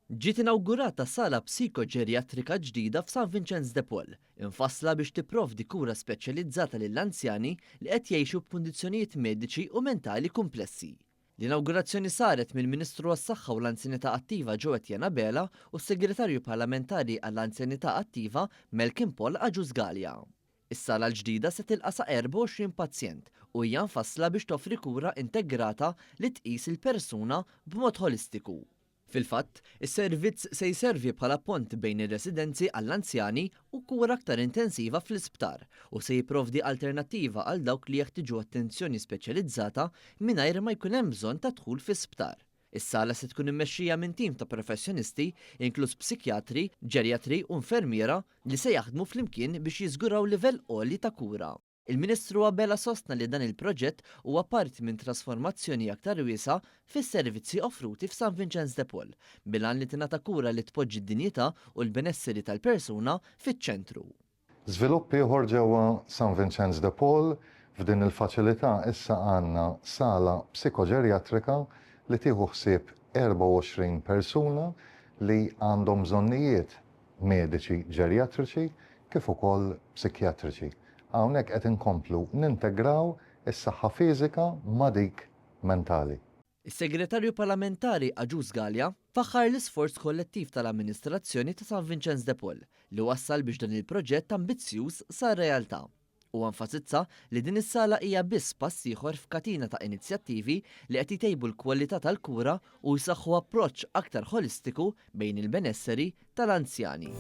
Ġiet inawgurata sala psikoġerjatrika ġdida f'San Vinċenz de Paul, imfassla biex tipprovdi kura speċjalizzata lill-anzjani li qed jgħixu b'kundizzjonijiet mediċi u mentali kumplessi. L-inawgurazzjoni saret mill-Ministru għas-Saħħa u l-Anzjanità Attiva Jo Etienne Abela u s-Segretarju Parlamentari għall-Anzjanità Attiva Malcolm Paul Agius Galea. Is-sala l-ġdida se tilqa' sa 24 pazjent u hija mfassla biex toffri kura integrata li tqis il-persuna b'mod ħolistiku. Fil-fatt, is-servizz se jservi bħala pont bejn ir-residenzi għall-anzjani u kura aktar intensiva fl-isptar u se jipprovdi alternattiva għal dawk li jeħtieġu attenzjoni speċjalizzata mingħajr ma jkun hemm bżonn ta' dħul fi sptar. Is-sala se tkun immexxija minn tim ta' professjonisti, inkluż psikjatri, ġerjatri u infermiera li se jaħdmu flimkien biex jiżguraw livell għoli ta' kura. Il-Ministru Abela sostna li dan il-proġett huwa parti minn trasformazzjoni aktar wiesgħa fis-servizzi offruti f'San Vinċenz de Paul, bil-għan li tingħata kura li tpoġġi d-dinjità u l-benesseri tal-persuna fiċ-ċentru. Żvilupp ieħor ġewwa San Vinċenz de Paul, f'din il-faċilità issa għandna sala psikoġerjatrika li tieħu ħsieb 24 persuna li għandhom bżonnijiet mediċi ġerjatriċi kif ukoll psikjatriċi. Hawnhekk qed inkomplu nintegraw is-saħħa fiżika ma' dik mentali. Is-Segretarju Parlamentari Agius Galea faħħar l-isforz kollettiv tal-amministrazzjoni ta' San Vinċenz de Paul li wassal biex dan il-proġett ambizzjuż sar realtà. Huwa enfasizza li din is-sala hija biss pass ieħor f'katina ta' inizjattivi li qed jtejbu l-kwalità tal-kura u jsaħħu approċċ aktar ħolistiku bejn il-benesseri tal-anzjani.